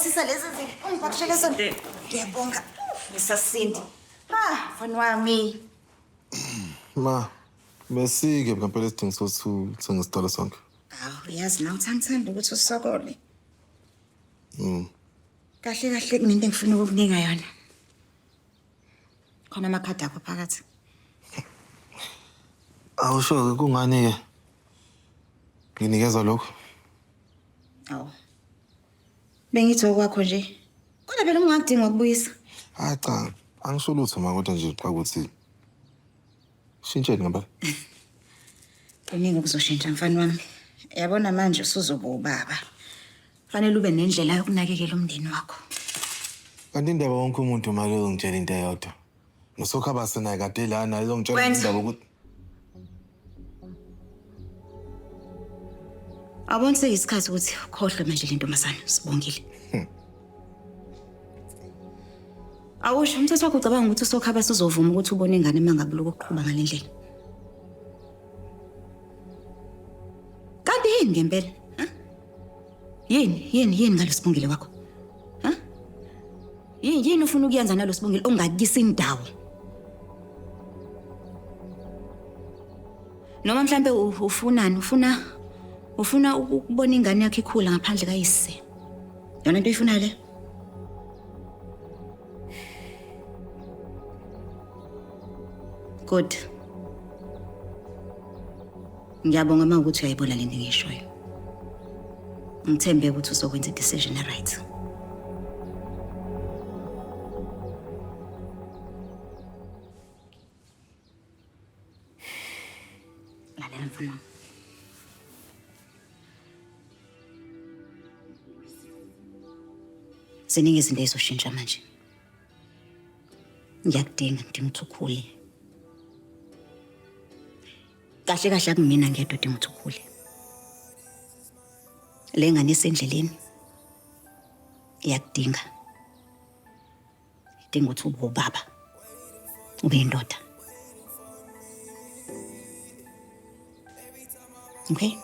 Ngokubothisa lezi zinto ungipakishele zona. Ngiyabonga. Ngisasindi. Ah, mfana wami. Ma, besike ngempela isidingo sokuthi uthenge isitolo sonke. Awu, yazi nawe uthanda ukuthi usokole. Kahle kahle kunento engifuna ukukunika yona. Khona amakhadi akho phakathi. Awusho-ke kungani-ke nginikeza lokhu? Awu. Bengithi okwakho nje. Kodwa phela uma ungakudinga ukubuyisa. Hayi cha, angisho lutho ma kodwa nje xa ukuthi shintsheni ngempela. Kuningi okuzoshintsha mfana wami. Yabona manje usuzoba ubaba. Fanele ube nendlela yokunakekela umndeni wakho. Kanti indaba wonke umuntu make uzongitshela into eyodwa. Nosokhabase naye kade la naye uzongitshela Wenza. indaba ukuthi Awuboni sekuyisikhathi ukuthi ukhohlwe manje le ntombazane sibongile. Awusho umthetho wakho ucabanga ukuthi usokhabase uzovuma ukuthi ubone ingane uma ngabe lokhu kuqhuba ngale ndlela. Kanti yini ngempela? Ha? Yini, yini, yini ngalo Sibongile wakho? Ha? Yini, yini ufuna ukuyenza nalo Sibongile ongakuyisa indawo? Noma mhlambe ufunani? Ufuna ukubona ingane yakho ikhula ngaphandle kayise. Yona into oyifunayo le? Good. Ngiyabonga uma ukuthi uyayibona lento engiyishoyo. Ngithembe ukuthi uzokwenza i-decision e-right. Lalela mfana wami. Ziningi izinto ezizoshintsha manje. Ngiyakudinga, ngidinga ukuthi ukhule. Kahle kahle akumina ngedwa odinga ukuthi ukhule. Le ngane esendleleni iyakudinga. Idinga ukuthi ube ubaba. Ube indoda. Okay?